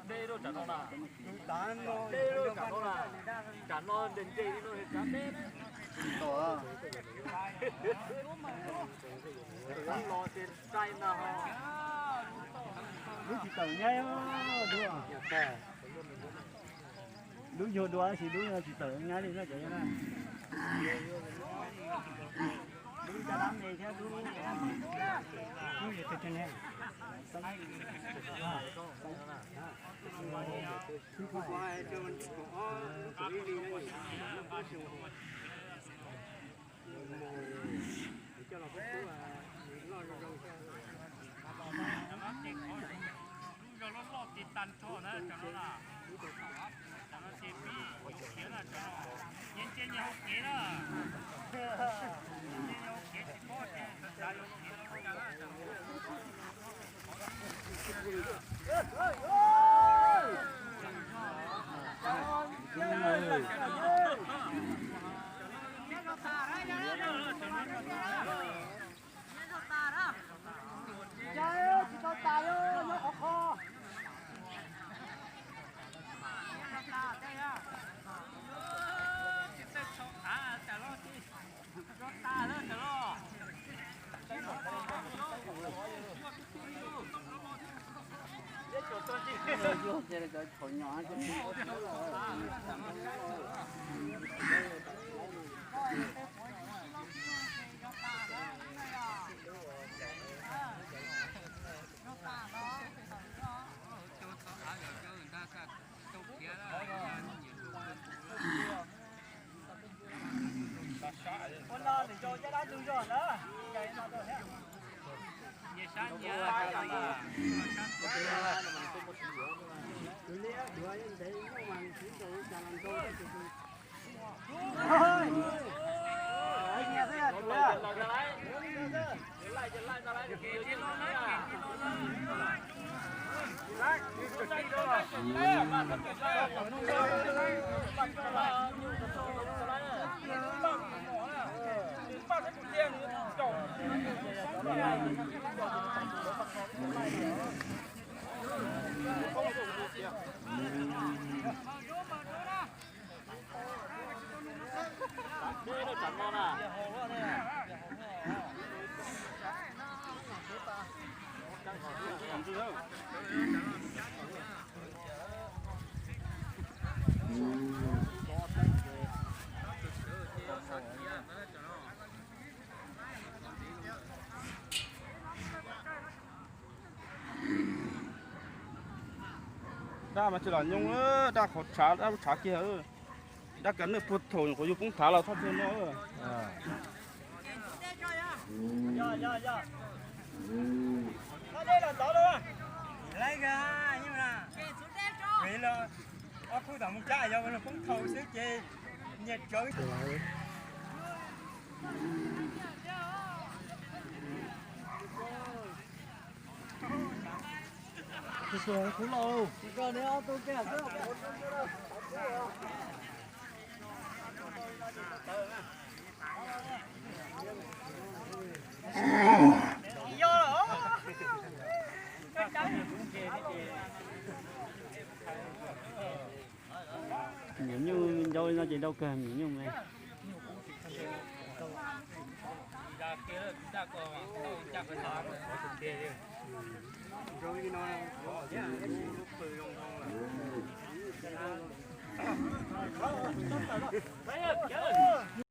Dej rau tsam no na. Dej rau tsam no na. Tsam no ntes ntes li no tsam dej. Los ces sai na ho. Lub tsis tawm nyab dua. Lub yuag dua tab sis lub tsis tawm nyab li no cov na. Lub caj dab me thiab lub, lub yog teg teg ne. Lub zog loj loj ces tag nrho na cov no na. Cov no ces pib khiav na cov no. Nyias ntsia nyias hauv kev na. Nyias ntsia nyias hauv kev tsis paub ces txav yus kev na. Tsis tau tas, nyob qhov qho. Ua no nws zoo caj dab ntug zog na. Nyias sab nyias. Tus liab duav ntev nyob mas nws tsis ntaus cas los ntaus. Dab mas tsis lam nyooj, dab qhov tshav, dab lub tshav kiag. Dab kav nws puag thaum nyuam qhuav yug poob thav los txhob txog no. Ob khub tom mus cab yog poob thaum xwb ces nyias tsawv. Kuv los. Neb ob tug kiag xwb. Nyuam nyuj ncau li no ces ntau kawg nyuam nyuj me.